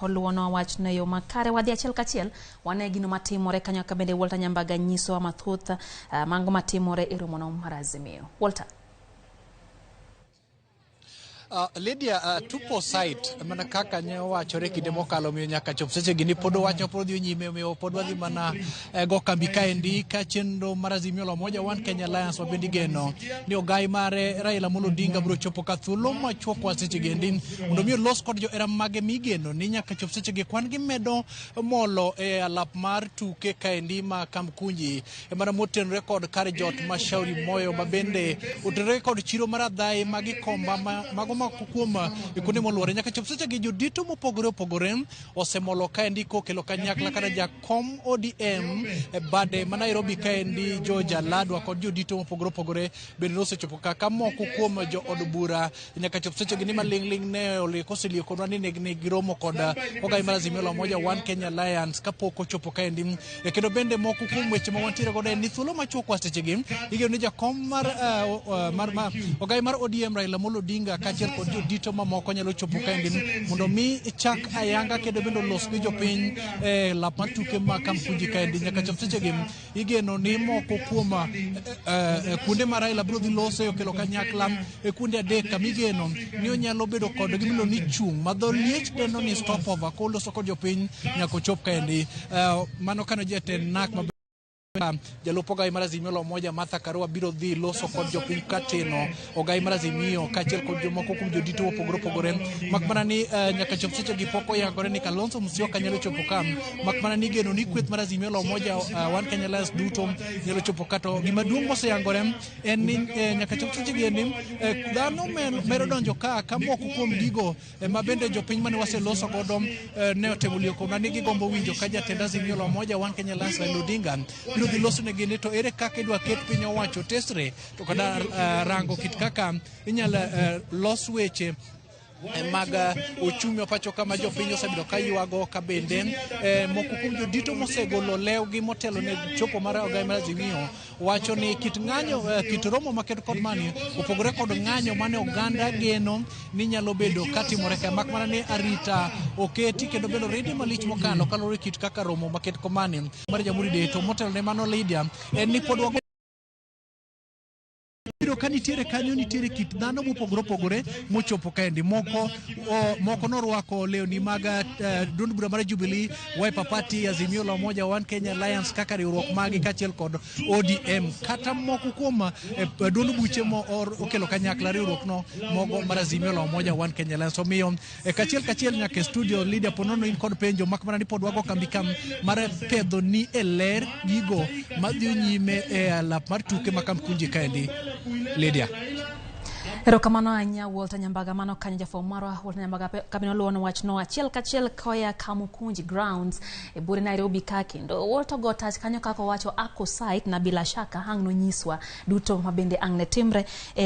oluwonwa wachno e yo makare. Wadhi achiel kachiel wane gino matimore kanyo ka bende Walter Nyambaga nyisowa mathoth mago matimore e romono mar Azimio. Walter. Lydia, tupo site mana kaka ne owachore kinde mokalo, omiyo nyaka chop sechegi ni pod owacho pod dhi nyime, omiyo pod wadhi mana go kambi kaendi ka chenro mar Azimio la Umoja One Kenya Alliance, ma bende igeno ni ogai mare Raila Amolo Odinga biro chopo ka thuolo machuok wa sechegi endi mondo mi olos kod johera mage migeno ni nyaka chop sechegi kwan gimedo molo e alap mar tuke kaendi ma Kamkunji mana motenore kod kar jot ma Shauri Moyo, ma bende otenore kod chiro mar Adhai ma Gikomba mago mako kuom kuonde moluore. Nyaka chop sechegi jodito mopogore opogore osemolo kaendi kokelo kanyakla kata jakom ODM e bade ma Nairobi kaendi George Aladwa kod jodito mopogore opogore bende nosechopo kaka moko kuom jo od bura nyaka chop sechegi ni maling'ling' ne oselieko ni ne giromo kod ogai mar Azimio la Umoja One Kenya Alliance kapok ochopo kaendi. Kendo bende moko kuom weche ma wantiere godo en ni thuolo machuok wa sechegi igeno ni jakom mar ogai mar ODM Raila Amolo Odinga kaachiel kod jodito mamoko nyalo chopo kaendi mondo mi chak ayanga kendo bende olos gi jopiny e lap mar tuke ma Kamkunji kaendi. Nyaka chop sechegi igeno ni moko kuom kuonde ma Raila biro dhi lose okelo kanyakla e kuonde adek kamigeno ni onyalo bedo kod gimiluongo ni chung' ma dho liech dendo ni stopover koloso kod jopiny nyaka ochop kaendi. Mano kano jatend NARC ma jalup ogai mar Azimio la Umoja Martha Karua biro dhi loso kod jopiny kateno ogai mar Azimio kaachiel kod jomoko kuom jodito mopogore opogore, mak mana ni nyaka chop sechegi pok oyangore ni Kalonzo Musyoka nyalo chopo ka, mak mana ni igeno ni kweth mar Azimio la Umoja One Kenya Alliance duto nyalo chopo ka. To gima duong' moseyangore en ni nyaka chop sechegi en ni dhano medo donjo ka moko kuom gigo ma bende jopiny mane waseloso godo ne otemo lieko ni gigombo winjo ka jatend Azimio la Umoja One Kenya Alliance Raila Odinga biro dhi loso negi ni to ere kaka idwa ket piny owacho tesre to kata rango kit kaka inyalo los weche mag ochumi pacho kama jopiny osebedo ka ywago, ka bende moko kuom jodito mosegolo lewgi motelo ne chopo mar ogai mar Azimio wacho ni kit ng'anyo, kit romo maket kod mani opogore kod ng'anyo mane oganda geno ni nyalo bedo katimore ka, mak mana ni arita oketi kendo bedo redi malich mokalo kaluwore kit kaka romo maket komani mar Jamhuri Day. To motelo ne mano, Lydia, en ni pod wago biro ka nitiere kanyo nitiere kit dhano mopogore opogore mochopo kaendi. Moko norwako lewni mag duond bura mar Jubilee, Wiper Party, Azimio la Umoja One Kenya Alliance kaka riwruok magi kaachiel kod ODM, kata moko kuom duond buche mo okelo kanyakla riwruok no mogo mar Azimio la Umoja One Kenya Alliance. Omiyo kachiel kachiel nyaka e studio, Lydia, ponono in kod penjo, mak mana ni pod wago kambi kam mar pedho ni e ler gigo madhi nyime e alap mar tuke ma Kamkunji kaendi, Lydia. Erokamano ahinya, Walter Nyambaga. Mano kanyo jafwambo marwa Walter Nyambaga kabino luwono wachno achiel kachiel koya Kamukunji Grounds e buore Nairobi ka, kendo Walter go tach kanyo kaka owacho ako site na bila shaka ang' nonyiswa duto mabende ang' ne timre e